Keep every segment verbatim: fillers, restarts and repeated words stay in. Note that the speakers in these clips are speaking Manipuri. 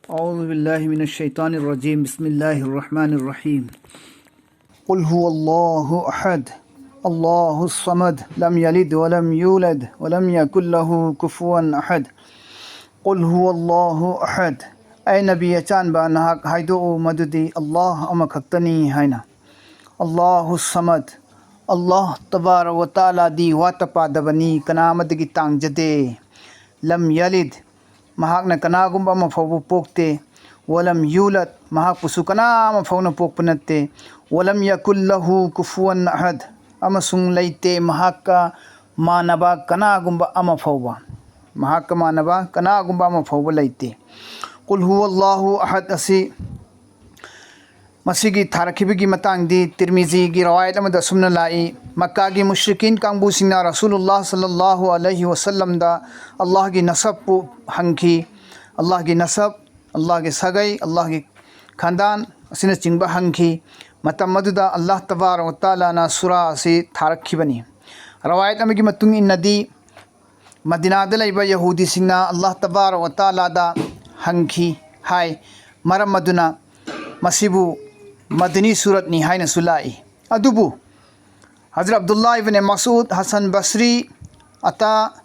أعوذ بالله من الشيطان الرجيم. بسم الله الرحمن الرحيم. قل هو الله أحد، الله الصمد، لم يلد ولم يولد، ولم يكن له كفوا أحد. قل هو الله أحد. ꯑꯩ ꯅꯕꯤ ꯑꯆꯥꯟꯕ ꯅꯍꯥꯛ ꯍꯥꯏꯗꯣꯛꯎ ꯃꯗꯨꯗꯤ ꯑꯜꯂꯥꯍ ꯑꯃꯈꯛꯇꯅꯤ ꯍꯥꯏꯅ꯫ ꯑꯜꯂꯥꯍꯨ ꯁꯃꯗ꯫ ꯑꯜꯂꯥꯍ ꯇꯕꯥꯔ ꯋ ꯇꯥꯂꯥꯗꯤ ꯋꯥꯠꯇ ꯄꯥꯗꯕꯅꯤ, ꯀꯅꯥ ꯑꯃꯗꯒꯤ ꯇꯥꯡꯖꯗꯦ꯫ ꯂꯝ ꯌꯂꯤꯗ꯫ ꯃꯍꯥꯛꯅ ꯀꯅꯥꯒꯨꯝꯕ ꯑꯃ ꯐꯥꯎꯕ ꯄꯣꯛꯇꯦ꯫ ꯋꯂꯝ ꯌꯨꯂꯗ꯫ ꯃꯍꯥꯛꯄꯨꯁꯨ ꯀꯅꯥ ꯑꯃ ꯐꯥꯎꯅ ꯄꯣꯛꯄ ꯅꯠꯇꯦ꯫ ꯋꯂꯝ ꯌꯀꯨꯜ ꯂꯍꯨ ꯀꯨꯐꯨꯋꯟ ꯑꯍꯗ꯫ ꯑꯃꯁꯨꯡ ꯂꯩꯇꯦ ꯃꯍꯥꯛꯀ ꯃꯥꯟꯅꯕ ꯀꯅꯥꯒꯨꯝꯕ ꯑꯃ ꯐꯥꯎꯕ꯫ ꯃꯍꯥꯛꯀ ꯃꯥꯟꯅꯕ ꯀꯅꯥꯒꯨꯝꯕ ꯑꯃ ꯐꯥꯎꯕ ꯂꯩꯇꯦ꯫ ꯀꯨꯜ ꯍꯨꯋꯜꯂꯥꯍꯨ ꯑꯍꯗ ꯑꯁꯤ ꯃꯁꯤꯒꯤ ꯊꯥꯔꯛꯈꯤꯕꯒꯤ ꯃꯇꯥꯡꯗꯤ ꯇꯤꯔꯃꯤꯖꯤꯒꯤ ꯔꯋꯥꯌꯠ ꯑꯃꯗ ꯑꯁꯨꯝꯅ ꯂꯥꯛꯏ, ꯃꯛꯀꯥꯒꯤ ꯃꯨꯁ꯭ꯔꯤꯀꯤꯟ ꯀꯥꯡꯕꯨꯁꯤꯡꯅ ꯔꯁꯨꯂꯨꯜꯂꯥꯍ ꯁꯜꯂꯜꯂꯥꯍꯨ ꯑꯂꯩꯍꯤ ꯋꯁꯜꯂꯝꯗ ꯑꯜꯂꯥꯍꯒꯤ ꯅꯁꯕꯄꯨ ꯍꯪꯈꯤ꯫ ꯑꯜꯂꯥꯍꯒꯤ ꯅꯁꯕ, ꯑꯜꯂꯥꯍꯒꯤ ꯁꯥꯒꯩ, ꯑꯜꯂꯥꯍꯒꯤ ꯈꯥꯟꯗꯥꯟ ꯑꯁꯤꯅꯆꯤꯡꯕ ꯍꯪꯈꯤ꯫ ꯃꯇꯝ ꯑꯗꯨꯗ ꯑꯜꯂꯥꯍ ꯇꯕꯥꯔꯛ ꯋ ꯇꯥꯂꯥꯅ ꯁꯨꯔꯥ ꯑꯁꯤ ꯊꯥꯔꯛꯈꯤꯕꯅꯤ꯫ ꯔꯋꯥꯌꯠ ꯑꯃꯒꯤ ꯃꯇꯨꯡ ꯏꯟꯅꯗꯤ ꯃꯗꯤꯅꯥꯗ ꯂꯩꯕ ꯌꯍꯨꯗꯤꯁꯤꯡꯅ ꯑꯜꯂꯥꯍ ꯇꯕꯥꯔꯛ ꯋ ꯇꯥꯂꯥꯗ ꯍꯪꯈꯤ ꯍꯥꯏ꯫ ꯃꯔꯝ ꯑꯗꯨꯅ ꯃꯁꯤꯕꯨ ꯃꯗꯅꯤ ꯁꯨꯔꯠꯅꯤ ꯍꯥꯏꯅꯁꯨ ꯂꯥꯛꯏ꯫ ꯑꯗꯨꯕꯨ ꯍꯖꯔꯠ ꯑꯕꯗꯨꯜꯂꯥꯍ ꯏꯕꯅꯦ ꯃꯁꯎꯗ, ꯍꯁꯟ ꯕꯁ꯭ꯔꯤ, ꯑꯇꯥ,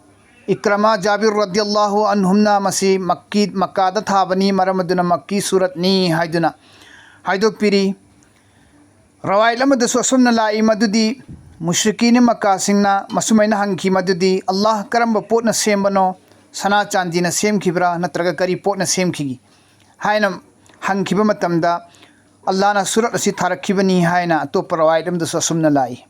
ꯏꯀ꯭ꯔꯃꯥ, ꯖꯥꯕꯤꯔ ꯔꯗꯤꯌꯜꯂꯥꯍꯨ ꯑꯟꯍꯨꯝꯅ ꯃꯁꯤ ꯃꯛꯀꯤ, ꯃꯛꯀꯥꯗ ꯊꯥꯕꯅꯤ, ꯃꯔꯝ ꯑꯗꯨꯅ ꯃꯛꯀꯤ ꯁꯨꯔꯠꯅꯤ ꯍꯥꯏꯗꯨꯅ ꯍꯥꯏꯗꯣꯛꯄꯤꯔꯤ꯫ ꯔꯋꯥꯌꯠ ꯑꯃꯗꯁꯨ ꯑꯁꯨꯝꯅ ꯂꯥꯛꯏ ꯃꯗꯨꯗꯤ ꯃꯨꯁ꯭ꯔꯤꯀꯤꯅ ꯃꯛꯀꯥꯁꯤꯡꯅ ꯃꯁꯨꯃꯥꯏꯅ ꯍꯪꯈꯤ ꯃꯗꯨꯗꯤ, "ꯑꯜꯂꯥꯍ ꯀꯔꯝꯕ ꯄꯣꯠꯅ ꯁꯦꯝꯕꯅꯣ? ꯁꯅꯥ ꯆꯥꯟꯗꯤꯅ ꯁꯦꯝꯈꯤꯕ꯭ꯔꯥ, ꯅꯠꯇ꯭ꯔꯒ ꯀꯔꯤ ꯄꯣꯠꯅ ꯁꯦꯝꯈꯤꯒꯦ?" ꯍꯥꯏꯅ ꯍꯪꯈꯤꯕ ꯃꯇꯝꯗ, "ꯑꯜꯂꯥꯍꯅ ꯁꯨꯔꯠ ꯑꯁꯤ ꯊꯥꯔꯛꯈꯤꯕꯅꯤ" ꯍꯥꯏꯅ ꯑꯇꯣꯞꯄ ꯔꯋꯥꯌꯠ ꯑꯃꯗꯁꯨ ꯑꯁꯨꯝꯅ ꯂꯥꯛꯏ꯫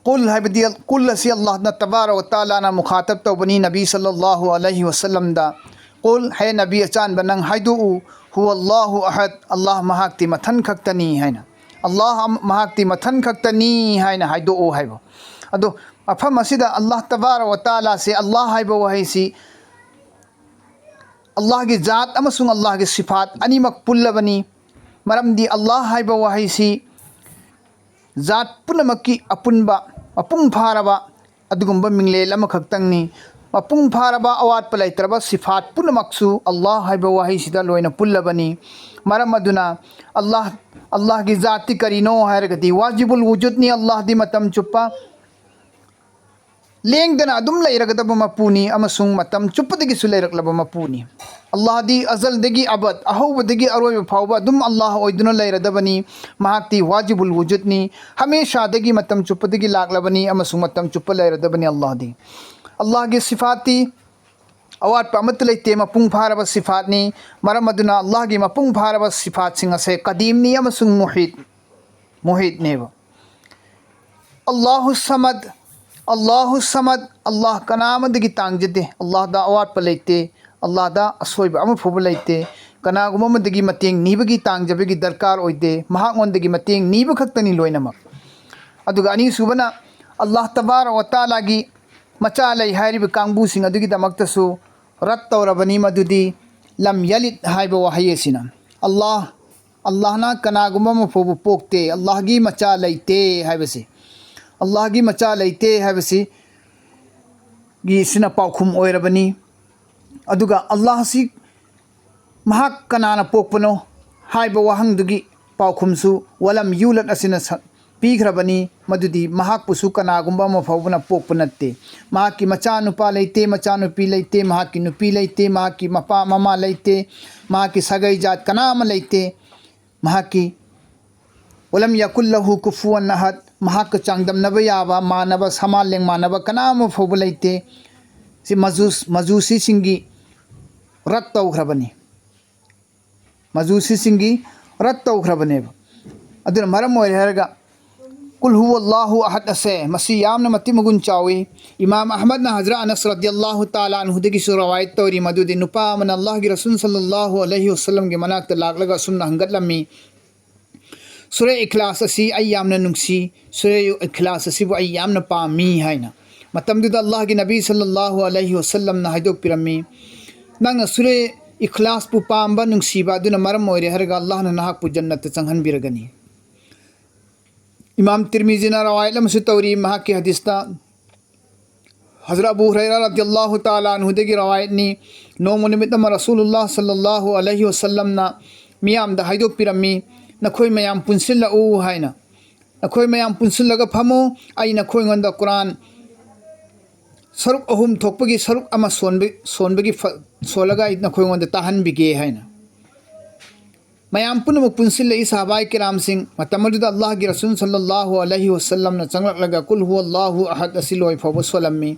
ꯀꯨꯜ ꯍꯥꯏꯕꯗꯤ, ꯀꯨꯜ ꯑꯁꯤ ꯑꯜꯂꯥꯍꯅ ꯇꯕꯥꯔꯛ ꯋ ꯇꯥꯂꯥꯅ ꯃꯨꯈꯥꯇꯕ ꯇꯧꯕꯅꯤ ꯅꯕꯤ ꯁꯜꯂꯜꯂꯥꯍꯨ ꯑꯂꯩꯍꯤ ꯋꯁꯜꯂꯝꯗ꯫ "ꯀꯨꯜ, ꯍꯦ ꯅꯕꯤ ꯑꯆꯥꯟꯕ, ꯅꯪ ꯍꯥꯏꯗꯣꯛꯎ, ꯍꯨꯋꯜꯂꯥꯍꯨ ꯑꯍꯗ, ꯑꯜꯂꯥꯍ ꯃꯍꯥꯛꯇꯤ ꯃꯊꯟ ꯈꯛꯇꯅꯤ" ꯍꯥꯏꯅ꯫ "ꯑꯜꯂꯥꯍ ꯑꯃ-, ꯃꯍꯥꯛꯇꯤ ꯃꯊꯟ ꯈꯛꯇꯅꯤ" ꯍꯥꯏꯅ ꯍꯥꯏꯗꯣꯛꯎ ꯍꯥꯏꯕ꯫ ꯑꯗꯣ ꯃꯐꯝ ꯑꯁꯤꯗ ꯑꯜꯂꯥꯍ ꯇꯕꯥꯔꯛ ꯋ ꯇꯥꯂꯥꯁꯦ, ꯑꯜꯂꯥꯍ ꯍꯥꯏꯕ ꯋꯥꯍꯩꯁꯤ ꯑꯜꯂꯥꯍꯒꯤ ꯖꯥꯠ ꯑꯃꯁꯨꯡ ꯑꯜꯂꯥꯍꯒꯤ ꯁꯤꯐꯥꯠ ꯑꯅꯤꯃꯛ ꯄꯨꯜꯂꯕꯅꯤ꯫ ꯃꯔꯝꯗꯤ ꯑꯜꯂꯥꯍ ꯍꯥꯏꯕ ꯋꯥꯍꯩꯁꯤ ꯖꯥꯠ ꯄꯨꯝꯅꯃꯛꯀꯤ ꯑꯄꯨꯟꯕ, ꯃꯄꯨꯡ ꯐꯥꯔꯕ ꯑꯗꯨꯒꯨꯝꯕ ꯃꯤꯡꯂꯦꯜ ꯑꯃꯈꯛꯇꯪꯅꯤ꯫ ꯃꯄꯨꯡ ꯐꯥꯔꯕ ꯑꯋꯥꯠꯄ ꯂꯩꯇ꯭ꯔꯕ ꯁꯤꯐꯥꯠ ꯄꯨꯝꯅꯃꯛꯁꯨ ꯑꯜꯂꯥꯍ ꯍꯥꯏꯕ ꯋꯥꯍꯩꯁꯤꯗ ꯂꯣꯏꯅ ꯄꯨꯜꯂꯕꯅꯤ꯫ ꯃꯔꯝ ꯑꯗꯨꯅ ꯑꯜꯂꯥꯍ, ꯑꯜꯂꯥꯍꯒꯤ ꯖꯥꯠꯇꯤ ꯀꯔꯤꯅꯣ ꯍꯥꯏꯔꯒꯗꯤ ꯋꯥꯖꯤꯕꯨꯜ ꯋꯨꯖꯨꯗꯅꯤ꯫ ꯑꯜꯂꯥꯍꯗꯤ ꯃꯇꯝ ꯆꯨꯞꯄ ꯂꯦꯡꯗꯅ ꯑꯗꯨꯝ ꯂꯩꯔꯒꯗꯕ ꯃꯄꯨꯅꯤ ꯑꯃꯁꯨꯡ ꯃꯇꯝ ꯆꯨꯞꯄꯗꯒꯤꯁꯨ ꯂꯩꯔꯛꯂꯕ ꯃꯄꯨꯅꯤ꯫ ꯑꯜꯂꯥꯍꯗꯤ ꯑꯖꯜꯗꯒꯤ ꯑꯕꯗ, ꯑꯍꯧꯕꯗꯒꯤ ꯑꯔꯣꯏꯕ ꯐꯥꯎꯕ ꯑꯗꯨꯝ ꯑꯜꯂꯥꯍ ꯑꯣꯏꯗꯨꯅ ꯂꯩꯔꯗꯕꯅꯤ꯫ ꯃꯍꯥꯛꯇꯤ ꯋꯥꯖꯤꯕꯨꯜ ꯋꯨꯖꯨꯗꯅꯤ, ꯍꯃꯦꯁꯥꯗꯒꯤ ꯃꯇꯝ ꯆꯨꯞꯄꯗꯒꯤ ꯂꯥꯛꯂꯕꯅꯤ ꯑꯃꯁꯨꯡ ꯃꯇꯝ ꯆꯨꯞꯄ ꯂꯩꯔꯗꯕꯅꯤ꯫ ꯑꯜꯂꯥꯍꯗꯤ, ꯑꯜꯂꯥꯍꯒꯤ ꯁꯤꯐꯥꯠꯇꯤ ꯑꯋꯥꯠꯄ ꯑꯃꯠꯇ ꯂꯩꯇꯦ, ꯃꯄꯨꯡ ꯐꯥꯔꯕ ꯁꯤꯐꯥꯠꯅꯤ꯫ ꯃꯔꯝ ꯑꯗꯨꯅ ꯑꯜꯂꯥꯍꯒꯤ ꯃꯄꯨꯡ ꯐꯥꯔꯕ ꯁꯤꯐꯥꯠꯁꯤꯡ ꯑꯁꯦ ꯀꯗꯤꯝꯅꯤ ꯑꯃꯁꯨꯡ ꯃꯨꯍꯤꯠ, ꯃꯨꯍꯤꯠꯅꯦꯕ꯫ ꯑꯜꯂꯥꯍꯨ ꯁꯃꯗ, ꯑꯜꯂꯥꯍꯨ ꯁꯃꯗ, ꯑꯜꯂꯥꯍ ꯀꯅꯥ ꯑꯃꯗꯒꯤ ꯇꯥꯡꯖꯗꯦ, ꯑꯜꯂꯥꯍꯗ ꯑꯋꯥꯠꯄ ꯂꯩꯇꯦ, ꯑꯜꯂꯥꯍꯗ ꯑꯁꯣꯏꯕ ꯑꯃ ꯐꯥꯎꯕ ꯂꯩꯇꯦ꯫ ꯀꯅꯥꯒꯨꯝꯕ ꯑꯃꯗꯒꯤ ꯃꯇꯦꯡ ꯅꯤꯕꯒꯤ ꯇꯥꯡꯖꯕꯒꯤ ꯗꯔꯀꯥꯔ ꯑꯣꯏꯗꯦ, ꯃꯍꯥꯛꯉꯣꯟꯗꯒꯤ ꯃꯇꯦꯡ ꯅꯤꯕ ꯈꯛꯇꯅꯤ ꯂꯣꯏꯅꯃꯛ꯫ ꯑꯗꯨꯒ ꯑꯅꯤꯁꯨꯕꯅ, ꯑꯜꯂꯥꯍ ꯇꯕꯥꯔꯛ ꯋ ꯇꯥꯂꯥꯒꯤ ꯃꯆꯥ ꯂꯩ ꯍꯥꯏꯔꯤꯕ ꯀꯥꯡꯕꯨꯁꯤꯡ ꯑꯗꯨꯒꯤꯗꯃꯛꯇꯁꯨ ꯔꯠ ꯇꯧꯔꯕꯅꯤ, ꯃꯗꯨꯗꯤ ꯂꯝ ꯌꯂꯤꯗ ꯍꯥꯏꯕ ꯋꯥꯍꯩ ꯑꯁꯤꯅ꯫ ꯑꯜꯂꯥꯍ, ꯑꯜꯂꯥꯍꯅ ꯀꯅꯥꯒꯨꯝꯕ ꯑꯃ ꯐꯥꯎꯕ ꯄꯣꯛꯇꯦ, ꯑꯜꯂꯥꯍꯒꯤ ꯃꯆꯥ ꯂꯩꯇꯦ ꯍꯥꯏꯕꯁꯤ, ꯑꯜꯂꯥꯍꯒꯤ ꯃꯆꯥ ꯂꯩꯇꯦ ꯍꯥꯏꯕꯁꯤ ꯒꯤ ꯁꯤꯅ ꯄꯥꯎꯈꯨꯝ ꯑꯣꯏꯔꯕꯅꯤ꯫ ꯑꯗꯨꯒ ꯑꯜꯂꯥꯍꯁꯤ ꯃꯍꯥꯛ ꯀꯅꯥꯅ ꯄꯣꯛꯄꯅꯣ ꯍꯥꯏꯕ ꯋꯥꯍꯪꯗꯨꯒꯤ ꯄꯥꯎꯈꯨꯝꯁꯨ ꯋꯂꯝ ꯌꯨꯂꯠ ꯑꯁꯤꯅ ꯁ-, ꯄꯤꯈ꯭ꯔꯕꯅꯤ, ꯃꯗꯨꯗꯤ ꯃꯍꯥꯛꯄꯨꯁꯨ ꯀꯅꯥꯒꯨꯝꯕ ꯑꯃ ꯐꯥꯎꯕꯅ ꯄꯣꯛꯄ ꯅꯠꯇꯦ꯫ ꯃꯍꯥꯛꯀꯤ ꯃꯆꯥꯅꯨꯄꯥ ꯂꯩꯇꯦ, ꯃꯆꯥꯅꯨꯄꯤ ꯂꯩꯇꯦ, ꯃꯍꯥꯛꯀꯤ ꯅꯨꯄꯤ ꯂꯩꯇꯦ, ꯃꯍꯥꯛꯀꯤ ꯃꯄꯥ ꯃꯃꯥ ꯂꯩꯇꯦ, ꯃꯍꯥꯛꯀꯤ ꯁꯥꯒꯩ ꯖꯥꯠ ꯀꯅꯥ ꯑꯃ ꯂꯩꯇꯦ꯫ ꯃꯍꯥꯛꯀꯤ ولم يكن له كفوا أحد, ꯃꯍꯥꯛꯀ ꯆꯥꯡꯗꯝꯅꯕ ꯌꯥꯕ, ꯃꯥꯟꯅꯕ, ꯁꯃꯥꯟ ꯂꯦꯡꯃꯥꯟꯅꯕ ꯀꯅꯥ ꯑꯃ ꯐꯥꯎꯕ ꯂꯩꯇꯦ꯫ ꯁꯤ ꯃꯖꯨꯁ-, ꯃꯖꯨꯁꯤꯁꯤꯡꯒꯤ ꯔꯠ ꯇꯧꯈ꯭ꯔꯕꯅꯤ꯫ ꯃꯖꯨꯁꯤꯁꯤꯡꯒꯤ ꯔꯠ ꯇꯧꯈ꯭ꯔꯕꯅꯦꯕ꯫ ꯑꯗꯨꯅ ꯃꯔꯝ ꯑꯣꯏꯔꯦ ꯍꯥꯏꯔꯒ ꯀꯨꯜ ꯍꯨ ꯑꯜꯂꯥꯍꯨ ꯑꯍꯗ ꯑꯁꯦ ꯃꯁꯤ ꯌꯥꯝꯅ ꯃꯇꯤꯛ ꯃꯒꯨꯟ ꯆꯥꯎꯏ꯫ ꯏꯃꯥꯝ ꯑꯍꯃꯗꯅ ꯍꯖꯔꯠ ꯑꯅꯁ ꯔꯗꯤꯌꯜꯂꯥꯍꯨ ꯇꯥꯂꯥ ꯑꯟꯍꯨꯗꯒꯤꯁꯨ ꯔꯋꯥꯌꯠ ꯇꯧꯔꯤ, ꯃꯗꯨꯗꯤ ꯅꯨꯄꯥ ꯑꯃꯅ ꯑꯜꯂꯥꯍꯒꯤ ꯔꯁꯨꯜ ꯁꯜꯂꯜꯂꯥꯍꯨ ꯑꯂꯩꯍꯤ ꯋꯁꯜꯂꯝꯒꯤ ꯃꯅꯥꯛꯇ ꯂꯥꯛꯂꯒ ꯑꯁꯨꯝꯅ ꯍꯪꯒꯠꯂꯝꯃꯤ, "ꯁꯨꯔꯦ ꯏꯈ꯭ꯂꯥꯁ ꯑꯁꯤ ꯑꯩ ꯌꯥꯝꯅ ꯅꯨꯡꯁꯤ, ꯁꯨꯔꯦ ꯏꯈ꯭ꯂꯥꯁ ꯑꯁꯤꯕꯨ ꯑꯩ ꯌꯥꯝꯅ ꯄꯥꯝꯃꯤ" ꯍꯥꯏꯅ꯫ ꯃꯇꯝꯗꯨꯗ ꯑꯜꯂꯥꯍꯒꯤ ꯅꯕꯤ ꯁꯜꯂꯜꯂꯥꯍꯨ ꯑꯂꯩꯍꯤ ꯋꯁꯜꯂꯝꯅ ꯍꯥꯏꯗꯣꯛꯄꯤꯔꯝꯃꯤ, "ꯅꯪꯅ ꯁꯨꯔꯦ ꯏꯈ꯭ꯂꯥꯁꯄꯨ ꯄꯥꯝꯕ, ꯅꯨꯡꯁꯤꯕ ꯑꯗꯨꯅ ꯃꯔꯝ ꯑꯣꯏꯔꯦ ꯍꯥꯏꯔꯒ ꯑꯜꯂꯥꯍꯅ ꯅꯍꯥꯛꯄꯨ ꯖꯟꯅꯠꯇ ꯆꯪꯍꯟꯕꯤꯔꯒꯅꯤ"꯫ ꯏꯃꯥꯝ ꯇꯤꯔꯃꯤꯖꯤꯅ ꯔꯋꯥꯌꯠ ꯑꯃꯁꯨ ꯇꯧꯔꯤ, ꯃꯍꯥꯛꯀꯤ ꯍꯗꯤꯁꯇ ꯍꯖꯔꯠ ꯑꯕꯨ ꯍꯨꯔꯩꯔꯥ ꯔꯗꯤꯌꯜꯂꯥꯍꯨ ꯇꯥꯂꯥ ꯑꯟꯍꯨꯗꯒꯤ ꯔꯋꯥꯌꯠꯅꯤ, ꯅꯣꯡꯃ ꯅꯨꯃꯤꯠ ꯑꯃ ꯔꯁꯨꯂꯨꯜꯂꯥꯍ ꯁꯜꯂꯜꯂꯥꯍꯨ ꯑꯂꯩꯍꯤ ꯋꯁꯜꯂꯝꯅ ꯃꯤꯌꯥꯝꯗ ꯍꯥꯏꯗꯣꯛꯄꯤꯔꯝꯃꯤ, "ꯅꯈꯣꯏ ꯃꯌꯥꯝ ꯄꯨꯟꯁꯤꯜꯂꯛꯎ" ꯍꯥꯏꯅ꯫ "ꯅꯈꯣꯏ ꯃꯌꯥꯝ ꯄꯨꯟꯁꯤꯜꯂꯒ ꯐꯝꯃꯨ, ꯑꯩ ꯅꯈꯣꯏꯉꯣꯟꯗ ꯀꯨꯔꯥꯟ ꯁꯔꯨꯛ ꯑꯍꯨꯝ ꯊꯣꯛꯄꯒꯤ ꯁꯔꯨꯛ ꯑꯃ ꯁꯣꯟꯕ-, ꯁꯣꯟꯕꯒꯤ ꯐ-, ꯁꯣꯜꯂꯒ ꯑꯩ ꯅꯈꯣꯏꯉꯣꯟꯗ ꯇꯥꯍꯟꯕꯤꯒꯦ" ꯍꯥꯏꯅ꯫ ꯃꯌꯥꯝ ꯄꯨꯝꯅꯃꯛ ꯄꯨꯟꯁꯤꯜꯂꯛꯏ, ꯁꯍꯥꯕꯥꯏ ꯀꯤꯔꯥꯝꯁꯤꯡ꯫ ꯃꯇꯝ ꯑꯗꯨꯗ ꯑꯜꯂꯥꯍꯒꯤ ꯔꯁꯨꯜ ꯁꯜꯂꯜꯂꯥꯍꯨ ꯑꯂꯩꯍꯤ ꯋꯁꯜꯂꯝꯅ ꯆꯪꯂꯛꯂꯒ "ꯀꯨꯜ ꯍꯨꯋꯜꯂꯥꯍꯨ ꯑꯍꯗ" ꯑꯁꯤ ꯂꯣꯏ ꯐꯥꯎꯕ ꯁꯣꯜꯂꯝꯃꯤ꯫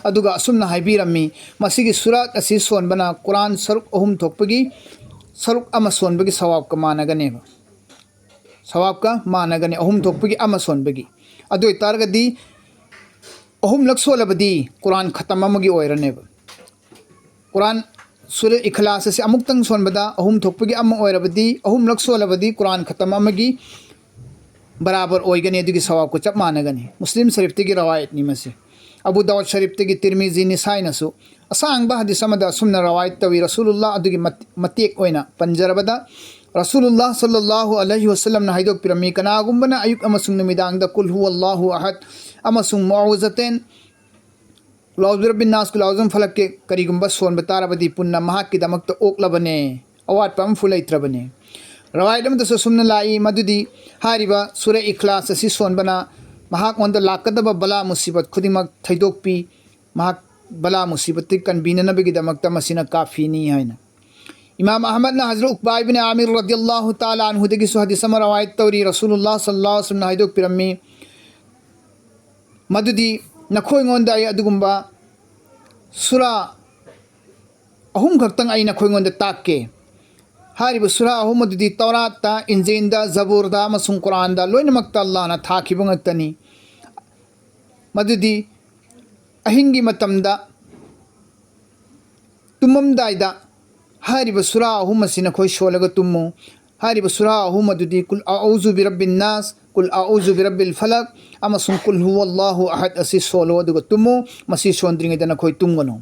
ꯑꯗꯨꯒ ꯑꯁꯨꯝꯅ ꯍꯥꯏꯕꯤꯔꯝꯃꯤ, "ꯃꯁꯤꯒꯤ ꯁꯨꯔꯥꯠ ꯑꯁꯤ ꯁꯣꯟꯕꯅ ꯀꯨꯔꯥꯟ ꯁꯔꯨꯛ ꯑꯍꯨꯝ ꯊꯣꯛꯄꯒꯤ ꯁꯔꯨꯛ ꯑꯃ ꯁꯣꯟꯕꯒꯤ ꯁꯋꯥꯕꯀ ꯃꯥꯟꯅꯒꯅꯦꯕ꯫ ꯁꯋꯥꯕꯀ ꯃꯥꯟꯅꯒꯅꯤ, ꯑꯍꯨꯝ ꯊꯣꯛꯄꯒꯤ ꯑꯃ ꯁꯣꯟꯕꯒꯤ꯫ ꯑꯗꯨ ꯑꯣꯏꯇꯥꯔꯒꯗꯤ ꯑꯍꯨꯝꯂꯛ ꯁꯣꯜꯂꯕꯗꯤ ꯀꯨꯔꯥꯟ ꯈꯇꯝ ꯑꯃꯒꯤ ꯑꯣꯏꯔꯅꯦꯕ"꯫ ꯀꯨꯔꯥꯟ ꯁꯨꯔꯥ ꯏꯈꯂꯥꯁ ꯑꯁꯤ ꯑꯃꯨꯛꯇꯪ ꯁꯣꯟꯕꯗ ꯑꯍꯨꯝ ꯊꯣꯛꯄꯒꯤ ꯑꯃ ꯑꯣꯏꯔꯕꯗꯤ, ꯑꯍꯨꯝꯂꯛ ꯁꯣꯜꯂꯕꯗꯤ ꯀꯨꯔꯥꯟ ꯈꯇꯝ ꯑꯃꯒꯤ ꯕꯔꯥꯕꯔ ꯑꯣꯏꯒꯅꯤ, ꯑꯗꯨꯒꯤ ꯁꯋꯥꯕꯀ ꯆꯞ ꯃꯥꯟꯅꯒꯅꯤ꯫ ꯃꯨꯁꯂꯤꯝ ꯁꯔꯤꯐꯇꯒꯤ ꯔꯋꯥꯌꯠꯅꯤ ꯃꯁꯤ꯫ ꯑꯕꯨ ꯗꯥꯎꯗ ꯁꯔꯤꯐꯇꯒꯤ, ꯇꯤꯔꯃꯤꯖꯤ, ꯅꯤꯁꯥꯏꯅꯁꯨ ꯑꯁꯥꯡꯕ ꯍꯗꯤꯁ ꯑꯃꯗ ꯑꯁꯨꯝꯅ ꯔꯋꯥꯌꯠ ꯇꯧꯏ, ꯔꯁꯨꯂꯨꯜꯂꯥꯍ ꯑꯗꯨꯒꯤ ꯃꯠ-, ꯃꯇꯦꯛ ꯑꯣꯏꯅ ꯄꯟꯖꯔꯕꯗ, ꯔꯁꯨꯂꯨꯜꯂꯥꯍ ꯁꯜꯂꯜꯂꯥꯍꯨ ꯑꯂꯩꯍꯤ ꯋꯁꯜꯂꯝꯅ ꯍꯥꯏꯗꯣꯛꯄꯤꯔꯝꯃꯤ, "ꯀꯅꯥꯒꯨꯝꯕꯅ ꯑꯌꯨꯛ ꯑꯃꯁꯨꯡ ꯅꯨꯃꯤꯗꯥꯡꯗ ꯀꯨꯜ ꯍꯨꯋꯜꯂꯥꯍꯨ ꯑꯍꯗ ꯑꯃꯁꯨꯡ ꯃꯨꯑꯥꯋꯤꯖꯇꯦꯟ, ꯀꯨꯜ ꯑꯎꯖꯨ ꯕꯤꯔꯕꯤꯟ ꯅꯥꯁ, ꯀꯨꯜ ꯑꯎꯖꯨ ꯐꯂꯛꯀꯤ ꯀꯔꯤꯒꯨꯝꯕ ꯁꯣꯟꯕ ꯇꯥꯔꯕꯗꯤ ꯄꯨꯟꯅ ꯃꯍꯥꯛꯀꯤꯗꯃꯛꯇ ꯑꯣꯛꯂꯕꯅꯦ, ꯑꯋꯥꯠꯄ ꯑꯃꯐꯥꯎ ꯂꯩꯇ꯭ꯔꯕꯅꯦ"꯫ ꯔꯋꯥꯌꯠ ꯑꯃꯗꯁꯨ ꯑꯁꯨꯝꯅ ꯂꯥꯛꯏ, ꯃꯗꯨꯗꯤ ꯍꯥꯏꯔꯤꯕ ꯁꯨꯔꯥ ꯏꯈꯂꯥꯁ ꯑꯁꯤ ꯁꯣꯟꯕꯅ ꯃꯍꯥꯛꯉꯣꯟꯗ ꯂꯥꯛꯀꯗꯕ ꯕꯂꯥ ꯃꯨꯁꯤꯕꯠ ꯈꯨꯗꯤꯡꯃꯛ ꯊꯩꯗꯣꯛꯄꯤ, ꯃꯍꯥꯛ ꯕꯂꯥ ꯃꯨꯁꯤꯕꯠꯇꯤ ꯀꯟꯕꯤꯅꯅꯕꯒꯤꯗꯃꯛꯇ ꯃꯁꯤꯅ ꯀꯥꯐꯤꯅꯤ ꯍꯥꯏꯅ꯫ ꯏꯃꯥꯝ ꯑꯍꯃꯗꯅ ꯍꯖꯔꯠ ꯎꯛꯕꯥ ꯏꯕꯅ ꯑꯥꯃꯤꯔ ꯔꯗꯤꯌꯜꯂꯥꯍꯨ ꯇꯥꯂꯥ ꯑꯟꯍꯨꯗꯒꯤꯁꯨ ꯍꯗꯤꯁ ꯑꯃ ꯔꯋꯥꯌꯠ ꯇꯧꯔꯤ, ꯔꯁꯨꯂꯨꯜꯂꯥꯍ ꯁꯜꯂꯜꯂꯥꯍꯨ ꯑꯂꯩꯍꯤ ꯋꯁꯜꯂꯝꯅ ꯍꯥꯏꯗꯣꯛꯄꯤꯔꯝꯃꯤ, ꯃꯗꯨꯗꯤ, "ꯅꯈꯣꯏꯉꯣꯟꯗ ꯑꯩ ꯑꯗꯨꯒꯨꯝꯕ ꯁꯨꯔꯥ ꯑꯍꯨꯝ ꯈꯛꯇꯪ ꯑꯩ ꯅꯈꯣꯏꯉꯣꯟꯗ ꯇꯥꯛꯀꯦ"꯫ ꯍꯥꯏꯔꯤꯕ ꯁꯨꯔꯥ ꯑꯍꯨꯝ ꯑꯗꯨꯗꯤ ꯇꯧꯔꯥꯠꯇ, ꯏꯟꯖꯤꯟꯗ, ꯖꯕꯨꯔꯗ ꯑꯃꯁꯨꯡ ꯀꯨꯔꯥꯟꯗ ꯂꯣꯏꯅꯃꯛꯇ ꯑꯜꯂꯥꯍꯅ ꯊꯥꯈꯤꯕ ꯉꯥꯛꯇꯅꯤ꯫ ꯃꯗꯨꯗꯤ ꯑꯍꯤꯡꯒꯤ ꯃꯇꯝꯗ ꯇꯨꯝꯃꯝꯗꯥꯏꯗ ꯍꯥꯏꯔꯤꯕ ꯁꯨꯔꯥ ꯑꯍꯨꯝ ꯑꯁꯤ ꯅꯈꯣꯏ ꯁꯣꯜꯂꯒ ꯇꯨꯝꯃꯨ꯫ ꯍꯥꯏꯔꯤꯕ ꯁꯨꯔꯥ ꯑꯍꯨꯝ ꯑꯗꯨꯗꯤ ꯀꯨꯜ ꯑꯎꯖꯨ ꯕꯤꯔꯕꯤꯟ ꯅꯥꯁ, ꯀꯨꯜ ꯑꯎꯖꯨ ꯕꯤꯔꯕꯤꯜ ꯐꯂꯛ ꯑꯃꯁꯨꯡ ꯀꯨꯜ ꯍꯨꯋꯜꯂꯥꯍꯨ ꯑꯍꯗ ꯑꯁꯤ ꯁꯣꯜꯂꯣ, ꯑꯗꯨꯒ ꯇꯨꯝꯃꯨ꯫ ꯃꯁꯤ ꯁꯣꯟꯗ꯭ꯔꯤꯉꯩꯗ ꯅꯈꯣꯏ ꯇꯨꯝꯒꯅꯨ꯫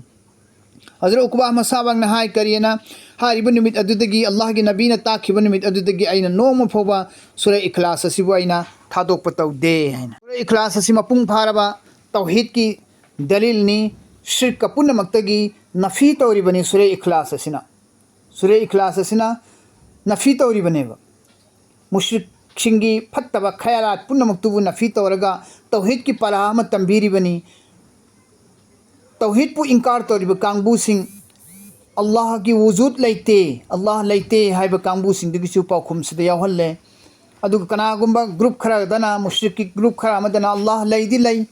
ꯍꯖꯔꯠ ꯎꯀꯕꯥ ꯃꯁꯥꯃꯛꯅ ꯍꯥꯏ, ꯀꯔꯤꯅ ꯍꯥꯏꯔꯤꯕ ꯅꯨꯃꯤꯠ ꯑꯗꯨꯗꯒꯤ, ꯑꯜꯂꯥꯍꯒꯤ ꯅꯕꯤꯅ ꯇꯥꯛꯈꯤꯕ ꯅꯨꯃꯤꯠ ꯑꯗꯨꯗꯒꯤ ꯑꯩꯅ ꯅꯣꯡꯃ ꯐꯥꯎꯕ ꯁꯨꯔꯥ ꯏꯈꯂꯥꯁ ꯑꯁꯤꯕꯨ ꯑꯩꯅ ꯊꯥꯗꯣꯛꯄ ꯇꯧꯗꯦ ꯍꯥꯏꯅ꯫ ꯁꯨꯔꯥ ꯏꯈꯂꯥꯁ ꯑꯁꯤ ꯃꯄꯨꯡ ꯐꯥꯔꯕ ꯇꯧꯍꯤꯗꯀꯤ ꯗꯂꯤꯜꯅꯤ꯫ ꯁꯤꯔꯛꯀ ꯄꯨꯝꯅꯃꯛꯇꯒꯤ ꯅꯐꯤ ꯇꯧꯔꯤꯕꯅꯤ ꯁꯨꯔꯦ ꯏꯈ꯭ꯂꯥꯁ ꯑꯁꯤꯅ꯫ ꯁꯨꯔꯦ ꯏꯈ꯭ꯂꯥꯁ ꯑꯁꯤꯅ ꯅꯐꯤ ꯇꯧꯔꯤꯕꯅꯦꯕ꯫ ꯃꯨꯁ꯭ꯔꯤꯛꯁꯤꯡꯒꯤ ꯐꯠꯇꯕ ꯈꯌꯥꯂꯥꯠ ꯄꯨꯝꯅꯃꯛꯇꯨꯕꯨ ꯅꯐꯤ ꯇꯧꯔꯒ ꯇꯧꯍꯤꯗꯀꯤ ꯄꯔꯥ ꯑꯃ ꯇꯝꯕꯤꯔꯤꯕꯅꯤ꯫ ꯇꯧꯍꯤꯗꯄꯨ ꯏꯟꯀꯥꯔ ꯇꯧꯔꯤꯕ ꯀꯥꯡꯕꯨꯁꯤꯡ, ꯑꯜꯂꯥꯍꯒꯤ ꯋꯨꯖꯨꯗ ꯂꯩꯇꯦ, ꯑꯜꯂꯥꯍ ꯂꯩꯇꯦ ꯍꯥꯏꯕ ꯀꯥꯡꯕꯨꯁꯤꯡꯗꯨꯒꯤꯁꯨ ꯄꯥꯎꯈꯨꯝꯁꯤꯗ ꯌꯥꯎꯍꯜꯂꯦ꯫ ꯑꯗꯨꯒ ꯀꯅꯥꯒꯨꯝꯕ ꯒ꯭ꯔꯨꯞ ꯈꯔꯗꯅ, ꯃꯨꯁ꯭ꯔꯤꯛꯀꯤ ꯒ꯭ꯔꯨꯞ ꯈꯔ ꯑꯃꯗꯅ ꯑꯜꯂꯥꯍ ꯂꯩꯗꯤ ꯂꯩ,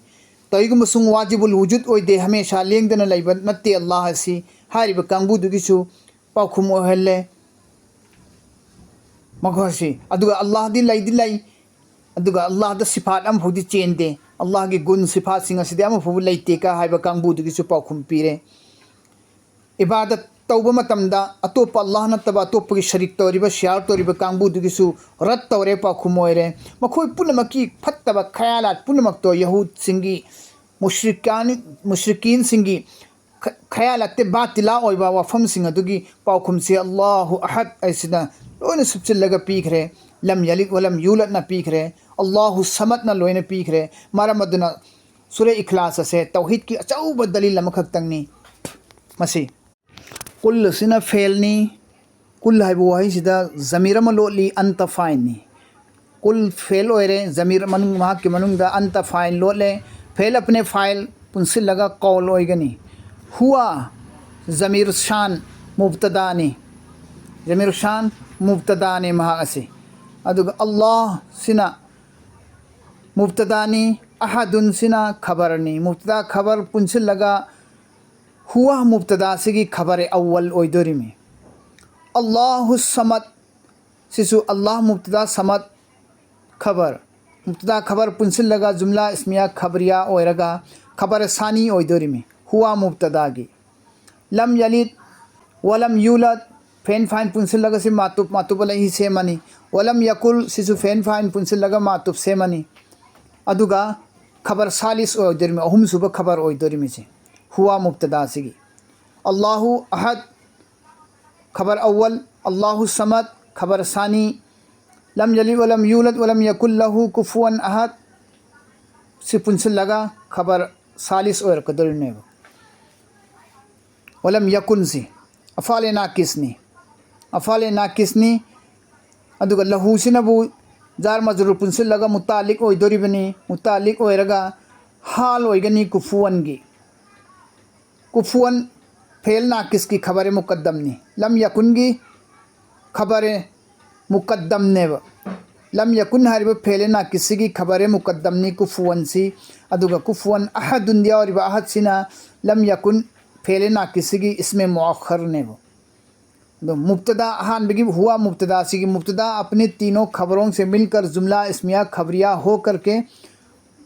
ꯇꯧꯏꯒꯨꯝꯕꯁꯨꯡ ꯋꯥꯖꯤꯕꯨꯜ ꯋꯨꯖꯨꯗ ꯑꯣꯏꯗꯦ, ꯍꯃꯦꯁꯥ ꯂꯦꯡꯗꯅ ꯂꯩꯕ ꯅꯠꯇꯦ ꯑꯜꯂꯥꯍ ꯑꯁꯤ ꯍꯥꯏꯔꯤꯕ ꯀꯥꯡꯕꯨꯗꯨꯒꯤꯁꯨ ꯄꯥꯎꯈꯨꯝ ꯑꯣꯏꯍꯜꯂꯦ ꯃꯈꯣꯏꯁꯤ꯫ ꯑꯗꯨꯒ ꯑꯜꯂꯥꯍꯗꯤ ꯂꯩꯗꯤ ꯂꯩ, ꯑꯗꯨꯒ ꯑꯜꯂꯥꯍꯗ ꯁꯤꯐꯥꯠ ꯑꯃꯐꯥꯎꯗꯤ ꯆꯦꯟꯗꯦ, ꯑꯜꯂꯥꯍꯒꯤ ꯒꯨꯟ ꯁꯤꯐꯥꯠꯁꯤꯡ ꯑꯁꯤꯗꯤ ꯑꯃꯐꯥꯎꯕ ꯂꯩꯇꯦ ꯀ ꯍꯥꯏꯕ ꯀꯥꯡꯕꯨꯗꯨꯒꯤꯁꯨ ꯄꯥꯎꯈꯨꯝ ꯄꯤꯔꯦ꯫ ꯏꯕꯥꯗꯠ ꯇꯧꯕ ꯃꯇꯝꯗ ꯑꯇꯣꯞꯄ ꯑꯜꯂꯥꯍ ꯅꯠꯇꯕ ꯑꯇꯣꯞꯄꯒꯤ ꯁꯔꯤꯛ ꯇꯧꯔꯤꯕ, ꯁꯤꯌꯥꯔ ꯇꯧꯔꯤꯕ ꯀꯥꯡꯕꯨꯗꯨꯒꯤꯁꯨ ꯔꯠ ꯇꯧꯔꯦ, ꯄꯥꯎꯈꯨꯝ ꯑꯣꯏꯔꯦ꯫ ꯃꯈꯣꯏ ꯄꯨꯝꯅꯃꯛꯀꯤ ꯐꯠꯇꯕ ꯈꯌꯥꯂꯥꯠ ꯄꯨꯝꯅꯃꯛꯇꯣ ꯌꯍꯨꯗꯁꯤꯡꯒꯤ, ꯃꯨꯁ꯭ꯔꯤꯀꯥꯅꯤ-, ꯃꯨꯁ꯭ꯔꯤꯀꯤꯟꯁꯤꯡꯒꯤ ꯈ-, ꯈꯌꯥꯂꯥꯠꯇꯦ ꯕꯥꯇꯤꯂꯥ ꯑꯣꯏꯕ ꯋꯥꯐꯝꯁꯤꯡ ꯑꯗꯨꯒꯤ ꯄꯥꯎꯈꯨꯝꯁꯤ ꯑꯜꯂꯥꯍꯨ ꯑꯍꯗ ꯍꯥꯏꯁꯤꯅ ꯂꯣꯏꯅ ꯁꯨꯞꯆꯤꯜꯂꯒ ꯄꯤꯈ꯭ꯔꯦ꯫ ꯂꯝ ꯌꯂꯤꯗ ꯋꯂꯝ ꯌꯨꯂꯗꯅ ꯄꯤꯈ꯭ꯔꯦ꯫ ꯑꯜꯂꯥꯍꯨ ꯁꯃꯗꯅ ꯂꯣꯏꯅ ꯄꯤꯈ꯭ꯔꯦ꯫ ꯃꯔꯝ ꯑꯗꯨꯅ ꯁꯨꯔꯦ ꯏꯈ꯭ꯂꯥꯁ ꯑꯁꯦ ꯇꯧꯍꯤꯗꯀꯤ ꯑꯆꯧꯕ ꯗꯂꯤꯜ ꯑꯃꯈꯛꯇꯪꯅꯤ꯫ ꯃꯁꯤ ꯀꯨꯜ ꯑꯁꯤꯅ ꯐꯦꯜꯅꯤ꯫ ꯀꯨꯜ ꯍꯥꯏꯕ ꯋꯥꯍꯩꯁꯤꯗ ꯖꯃꯤꯔ ꯑꯃ ꯂꯣꯠꯂꯤ, ꯑꯟꯇ ꯐꯥꯏꯜꯅꯤ꯫ ꯀꯨꯜ ꯐꯦꯜ ꯑꯣꯏꯔꯦ, ꯖꯃꯤꯔ ꯃꯅꯨꯡ, ꯃꯍꯥꯛꯀꯤ ꯃꯅꯨꯡꯗ ꯑꯟꯇ ꯐꯥꯏꯜ ꯂꯣꯠꯂꯦ꯫ ꯐꯦꯜ ꯑꯄꯅꯦ ꯐꯥꯏꯜ ꯄꯨꯟꯁꯤꯜꯂꯒ ꯀꯧꯜ ꯑꯣꯏꯒꯅꯤ꯫ ꯍꯨꯋꯥ ꯖꯃꯤꯔ ꯁꯥꯟ ꯃꯨꯕꯇꯗꯥꯅꯤ꯫ ꯖꯃꯤꯔ ꯁꯥꯟ ꯃꯨꯕꯇꯗꯥꯅꯤ ꯃꯍꯥꯛ ꯑꯁꯤ꯫ ꯑꯗꯨꯒ ꯑꯜꯂꯥꯍ ꯁꯤꯅ ꯃꯨꯕꯇꯗꯥꯅꯤ, ꯑꯍꯗꯨꯟ ꯁꯤꯅ ꯈꯕꯔꯅꯤ꯫ ꯃꯨꯕꯇꯗꯥ ꯈꯕꯔ ꯄꯨꯟꯁꯤꯜꯂꯒ ꯍꯨꯋꯥ ꯃꯨꯕꯇꯗꯥ ꯁꯤꯒꯤ ꯈꯕꯔ ꯑꯋ꯭ꯋꯜ ꯑꯣꯏꯗꯣꯔꯤꯃꯤ꯫ ꯑꯜꯂꯥꯍꯨ ꯁꯃꯗ ꯁꯤꯁꯨ ꯑꯜꯂꯥꯍ ꯃꯨꯕꯇꯗꯥ ꯁꯃꯗ ꯈꯕꯔ, ꯃꯨꯕꯇꯗꯥ ꯈꯕꯔ ꯄꯨꯟꯁꯤꯜꯂꯒ ꯖꯨꯝꯂꯥ ꯏꯁꯃꯤꯌꯥ ꯈꯕꯔꯤꯌꯥ ꯑꯣꯏꯔꯒ ꯈꯕꯔ ꯁꯥꯅꯤ ꯑꯣꯏꯗꯣꯔꯤꯃꯤ ꯍꯨꯋꯥ ꯃꯨꯕꯇꯗꯥꯒꯤ꯫ ꯂꯝ ꯌꯂꯤꯗ ꯋꯂꯝ ꯌꯨꯂꯗ, ꯐꯦꯟ ꯐꯥꯏꯟ ꯄꯨꯟꯁꯤꯜꯂꯒ ꯁꯤ ꯃꯥꯇꯨꯞ, ꯃꯥꯇꯨꯞ ꯑꯂꯩꯍꯤ ꯁꯦꯝꯃꯅꯤ꯫ ꯋꯂꯝ ꯌꯀꯨꯜ ꯁꯤꯁꯨ ꯐꯦꯟ ꯐꯥꯏꯟ ꯄꯨꯟꯁꯤꯜꯂꯒ ꯃꯥꯇꯨꯞ ꯁꯦꯝꯃꯅꯤ꯫ ꯑꯗꯨꯒ ꯈꯕꯔ ꯁꯥꯂꯤꯁ ꯑꯣꯏꯗꯣꯔꯤꯃꯤ, ꯑꯍꯨꯝꯁꯨꯕ ꯈꯕꯔ ꯑꯣꯏꯗꯣꯔꯤꯃꯤꯁꯦ ꯍꯨꯋꯥ ꯃꯨꯕꯇꯗꯥꯁꯤꯒꯤ꯫ ꯑꯜꯂꯥꯍꯨ ꯑꯍꯗ ꯈꯕꯔ ꯑꯋ꯭ꯋꯜ, ꯑꯜꯂꯥꯍꯨ ꯁꯃꯗ ꯈꯕꯔ ꯁꯥꯅꯤ, ꯂꯝ ꯌꯂꯤꯗ ꯋꯂꯝ ꯌꯨꯂꯗ ꯋꯂꯝ ꯌꯀꯨꯜ ꯂꯍꯨ ꯀꯨꯐꯨꯋꯟ ꯑꯍꯗ, ꯁꯤ ꯄꯨꯟꯁꯤꯜꯂꯒ ꯈꯕꯔ ꯁꯥꯂꯤꯁ ꯑꯣꯏꯔꯛꯀꯗꯧꯔꯤꯕꯅꯦꯕ꯫ ꯋꯥꯂꯝ ꯌꯀꯨꯟꯁꯤ ꯑꯐꯥꯂꯦ ꯅꯥꯀꯤꯁꯅꯤ꯫ ꯑꯐꯥꯂꯦ ꯅꯥꯀꯤꯁꯅꯤ꯫ ꯑꯗꯨꯒ ꯂꯍꯨꯁꯤꯅꯕꯨ ꯖꯥꯔ ꯃꯖꯔꯨꯔ ꯄꯨꯟꯁꯤꯜꯂꯒ ꯃꯨꯇꯥꯂꯤꯛ ꯑꯣꯏꯗꯣꯔꯤꯕꯅꯤ꯫ ꯃꯨꯇꯥꯂꯤꯛ ꯑꯣꯏꯔꯒ ꯍꯥꯜ ꯑꯣꯏꯒꯅꯤ ꯀꯨꯐꯨꯋꯟꯒꯤ꯫ ꯀꯨꯐꯨꯋꯟ ꯐꯦꯜ ꯅꯥꯀꯤꯁꯀꯤ ꯈꯕꯔ ꯃꯨꯀꯗꯝꯅꯤ꯫ ꯂꯝ ꯌꯀꯨꯟꯒꯤ ꯈꯕꯔ ꯃꯨꯀꯗꯝꯅꯦꯕ꯫ ꯂꯝ ꯌꯀꯨꯟ ꯍꯥꯏꯔꯤꯕ ꯐꯦꯜ ꯅꯥꯀꯤꯁꯁꯤꯒꯤ ꯈꯕꯔ ꯃꯨꯀꯗꯝꯅꯤ ꯀꯨꯐꯨꯋꯟꯁꯤ꯫ ꯑꯗꯨꯒ ꯀꯨꯐꯨꯋꯟ ꯑꯍꯗꯨꯟꯗ ꯌꯥꯎꯔꯤꯕ ꯑꯍꯗꯁꯤꯅ ꯂꯝ ꯌꯀꯨꯟ ꯐꯦꯜ ꯅꯥꯀꯤꯁꯁꯤꯒꯤ ꯏꯁꯃꯦ ꯃꯨꯑꯈꯔꯅꯦꯕ꯫ ꯑꯗꯣ ꯃꯨꯕꯇꯗꯥ ꯑꯍꯥꯟꯕꯒꯤ ꯍꯨꯋꯥ ꯃꯨꯕꯇꯗꯥꯁꯤꯒꯤ ꯃꯨꯕꯇꯗꯥ ꯑꯄꯅꯦ ꯇꯤꯅꯣ ꯈꯕꯔꯣꯡ ꯁꯦ ꯃꯤꯜꯀꯔ ꯖꯨꯝꯂꯥ ꯏꯁꯃꯤꯌꯥ ꯈꯕꯔꯤꯌꯥ ꯍꯣ ꯀꯔꯀꯦ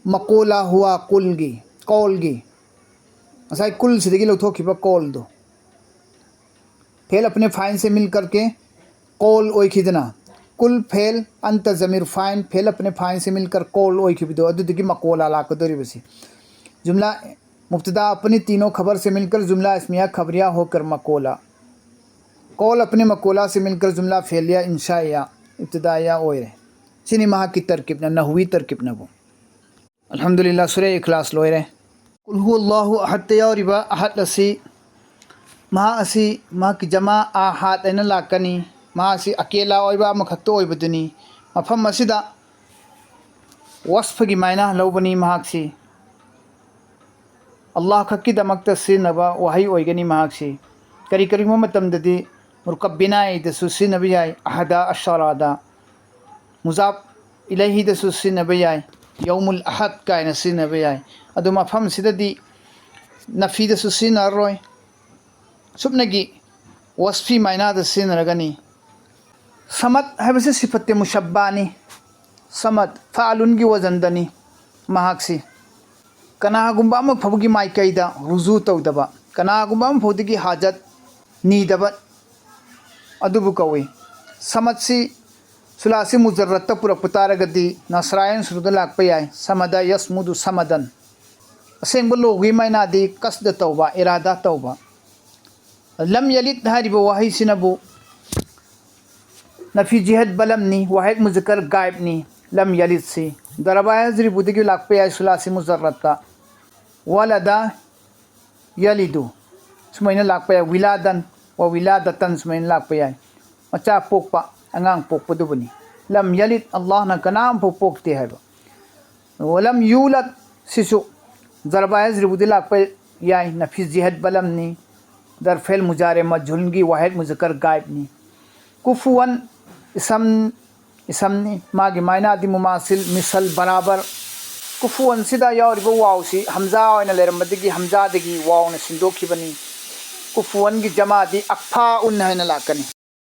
ꯃꯀꯣꯂꯥ ꯍꯨꯋꯥ ꯀꯨꯜꯒꯤ, ꯀꯧꯜꯒꯤ꯫ ꯉꯁꯥꯏ ꯀꯨꯜꯁꯤꯗꯒꯤ ꯂꯧꯊꯣꯛꯈꯤꯕ ꯀꯧꯜꯗꯣ꯫ ꯐꯦꯜ ꯑꯄꯅꯦ ꯐꯥꯏꯟ ꯁꯦ ꯃꯤꯜ ꯀꯔꯀꯦ ꯀꯧꯜ ꯑꯣꯏꯈꯤꯗꯅ, ꯀꯨꯜ ꯐꯦꯜ ꯑꯟꯇ ꯖꯃꯤꯔ ꯐꯥꯏꯟ, ꯐꯦꯜ ꯑꯄꯅꯦ ꯐꯥꯏꯟ ꯁꯦ ꯃꯤꯜ ꯀꯔ ꯀꯧꯜ ꯑꯣꯏꯈꯤꯕꯗꯣ, ꯑꯗꯨꯗꯒꯤ ꯃꯀꯣꯂꯥ ꯂꯥꯛꯀꯗꯧꯔꯤꯕꯁꯤ꯫ ꯖꯨꯝꯂꯥ ꯃꯨꯕꯇꯗꯥ ꯑꯄꯅꯦ ꯇꯤꯅꯣ ꯈꯕꯔ ꯁꯦ ꯃꯤꯜ ꯀꯔ ꯖꯨꯝꯂꯥ ꯏꯁꯃꯤꯌꯥ ꯈꯕꯔꯤꯌꯥ ꯍꯣ ꯀꯔ ꯃꯀꯣꯂꯥ꯫ ꯀꯧꯜ ꯑꯄꯅꯦ ꯃꯀꯣꯂꯥ ꯁꯦ ꯃꯤꯜ ꯀꯔ ꯖꯨꯝꯂꯥ ꯐꯦꯂꯤꯌꯥ ꯏꯟꯁꯥꯏꯌꯥ ꯏꯕꯇꯗꯥꯌꯥ ꯑꯣꯏꯔꯦ꯫ ꯁꯤꯅꯤ ꯃꯍꯥꯛꯀꯤ ꯇꯔꯀꯤꯞꯅ, ꯅꯍꯨꯋꯤ ꯇꯔꯀꯤꯞꯅꯕꯨ꯫ ꯑꯜꯍꯝꯗꯨꯂꯤꯜꯂꯥ, ꯁꯨꯔꯦ ꯏꯈ꯭ꯂꯥꯁ ꯂꯣꯏꯔꯦ꯫ ꯀꯨꯜ ꯍꯨ ꯑꯜꯂꯥꯍꯨ ꯑꯍꯗꯇ ꯌꯥꯎꯔꯤꯕ ꯑꯍꯗ ꯑꯁꯤ, ꯃꯍꯥꯛ ꯑꯁꯤ, ꯃꯍꯥꯛꯀꯤ ꯖꯃꯥ ꯑꯍꯥꯗ ꯍꯥꯏꯅ ꯂꯥꯛꯀꯅꯤ꯫ ꯃꯍꯥꯛ ꯑꯁꯤ ꯑꯀꯦꯂꯥ ꯑꯣꯏꯕ ꯑꯃꯈꯛꯇ ꯑꯣꯏꯕꯗꯨꯅꯤ꯫ ꯃꯐꯝ ꯑꯁꯤꯗ ꯋꯥꯁꯐꯒꯤ ꯃꯥꯏꯅꯥ ꯂꯧꯕꯅꯤ ꯃꯍꯥꯛꯁꯤ꯫ ꯑꯜꯂꯥꯍ ꯈꯛꯀꯤꯗꯃꯛꯇ ꯁꯤꯖꯤꯟꯅꯕ ꯋꯥꯍꯩ ꯑꯣꯏꯒꯅꯤ ꯃꯍꯥꯛꯁꯤ꯫ ꯀꯔꯤ ꯀꯔꯤꯒꯨꯝꯕ ꯃꯇꯝꯗꯗꯤ ꯃꯨꯔꯀꯕꯤꯅꯥꯏꯗꯁꯨ ꯁꯤꯖꯤꯟꯅꯕ ꯌꯥꯏ, ꯑꯍꯗꯥ ꯑꯁꯥꯔꯥꯗ꯫ ꯃꯨꯖꯥꯞ ꯏꯂꯩꯍꯤꯗꯁꯨ ꯁꯤꯖꯤꯟꯅꯕ ꯌꯥꯏ, ꯌꯧꯃꯨꯜ ꯑꯍꯗ ꯀꯥꯏꯅ ꯁꯤꯖꯤꯟꯅꯕ ꯌꯥꯏ꯫ ꯑꯗꯨ ꯃꯐꯝꯁꯤꯗꯗꯤ ꯅꯐꯤꯗꯁꯨ ꯁꯤꯖꯤꯟꯅꯔꯔꯣꯏ꯫ ꯁꯨꯞꯅꯒꯤ ꯋꯥꯁꯐꯤ ꯃꯥꯏꯅꯥꯗ ꯁꯤꯖꯤꯟꯅꯔꯒꯅꯤ꯫ ꯁꯃꯗ ꯍꯥꯏꯕꯁꯤ ꯁꯤꯐꯠꯇꯦ ꯃꯨꯁꯕꯕꯥꯅꯤ꯫ ꯁꯃꯗ ꯐꯥꯂꯨꯟꯒꯤ ꯋꯖꯟꯗꯅꯤ ꯃꯍꯥꯛꯁꯤ꯫ ꯀꯅꯥꯒꯨꯝꯕ ꯑꯃ ꯐꯥꯎꯕꯒꯤ ꯃꯥꯏꯀꯩꯗ ꯔꯨꯖꯨ ꯇꯧꯗꯕ, ꯀꯅꯥꯒꯨꯝꯕ ꯑꯃ ꯐꯥꯎꯗꯒꯤ ꯍꯥꯖꯠ ꯅꯤꯗꯕ ꯑꯗꯨꯕꯨ ꯀꯧꯏ꯫ ꯁꯃꯗꯁꯤ ꯁꯨꯂꯥꯁꯤ ꯃꯨꯖꯔꯔꯠꯇ ꯄꯨꯔꯛꯄ ꯇꯥꯔꯒꯗꯤ ꯅꯁꯔꯥꯌꯟ ꯁꯨꯔꯨꯗ ꯂꯥꯛꯄ ꯌꯥꯏ, ꯁꯃꯗ ꯌꯁꯃꯨꯗꯨ ꯁꯃꯗꯟ꯫ ꯑꯁꯦꯡꯕ ꯂꯣꯒꯤ ꯃꯥꯏꯅꯥꯗꯤ ꯀꯁꯗ ꯇꯧꯕ, ꯏꯔꯥꯗꯥ ꯇꯧꯕ꯫ ꯂꯝ ꯌꯂꯤꯗ ꯍꯥꯏꯔꯤꯕ ꯋꯥꯍꯩꯁꯤꯅꯕꯨ ꯅꯐꯤ ꯖꯤꯍꯠ ꯕꯂꯝꯅꯤ, ꯋꯥꯍꯦꯛ ꯃꯨꯖꯀꯔ ꯒꯥꯏꯕꯅꯤ꯫ ꯂꯝ ꯌꯂꯤꯗꯁꯤ ꯗꯔꯕꯥ ꯍꯖꯔꯤꯕꯨꯗꯒꯤ ꯂꯥꯛꯄ ꯌꯥꯏ ꯁꯨꯂꯥꯁꯤ ꯃꯨꯖꯔꯔꯠꯇ꯫ ولد يلد ꯁꯨꯃꯥꯏꯅ ꯂꯥꯛꯄ ꯌꯥꯏ꯫ ولادًا وولادة ꯁꯨꯃꯥꯏꯅ ꯂꯥꯛꯄ ꯌꯥꯏ꯫ ꯃꯆꯥ ꯄꯣꯛꯄ, ꯑꯉꯥꯡ ꯄꯣꯛꯄꯗꯨꯕꯨꯅꯤ꯫ لم يلد, ꯑꯜꯂꯥꯍꯅ ꯀꯅꯥꯝꯐꯥꯎ ꯄꯣꯛꯇꯦ ꯍꯥꯏꯕ꯫ ولم يولد ꯁꯤꯁꯨ ꯖꯔꯕ ꯍꯥꯏꯁꯤꯕꯨꯗꯤ ꯂꯥꯛꯄ ꯌꯥꯏ, ꯅꯐꯤ ꯖꯤꯍꯠ ꯕꯂꯝꯅꯤ, ꯗꯔꯐꯦꯜ ꯃꯨꯖꯥꯔꯦ ꯃꯖꯍꯨꯜꯒꯤ ꯋꯥꯍꯤꯗ ꯃꯨꯖꯛꯀꯔ ꯒꯥꯏꯕꯅꯤ꯫ ꯀꯨꯐꯨꯋꯟ ꯏꯁꯝ, ꯏꯁꯝꯅꯤ, ꯃꯥꯒꯤ ꯃꯥꯏꯅꯥꯗꯤ ꯃꯨꯃꯥꯁꯤꯜ, ꯃꯤꯁꯜ, ꯕꯔꯥꯕꯔ꯫ ꯀꯨꯐꯨꯋꯟꯁꯤꯗ ꯌꯥꯎꯔꯤꯕ ꯋꯥꯎꯁꯤ ꯍꯝꯖꯥ ꯑꯣꯏꯅ ꯂꯩꯔꯝꯕꯗꯒꯤ ꯍꯝꯖꯥꯗꯒꯤ ꯋꯥꯎꯅ ꯁꯤꯟꯗꯣꯛꯈꯤꯕꯅꯤ꯫ ꯀꯨꯐꯨꯋꯟꯒꯤ ꯖꯃꯥꯗꯤ ꯑꯛꯐꯥꯎꯟ ꯍꯥꯏꯅ ꯂꯥꯛꯀꯅꯤ꯫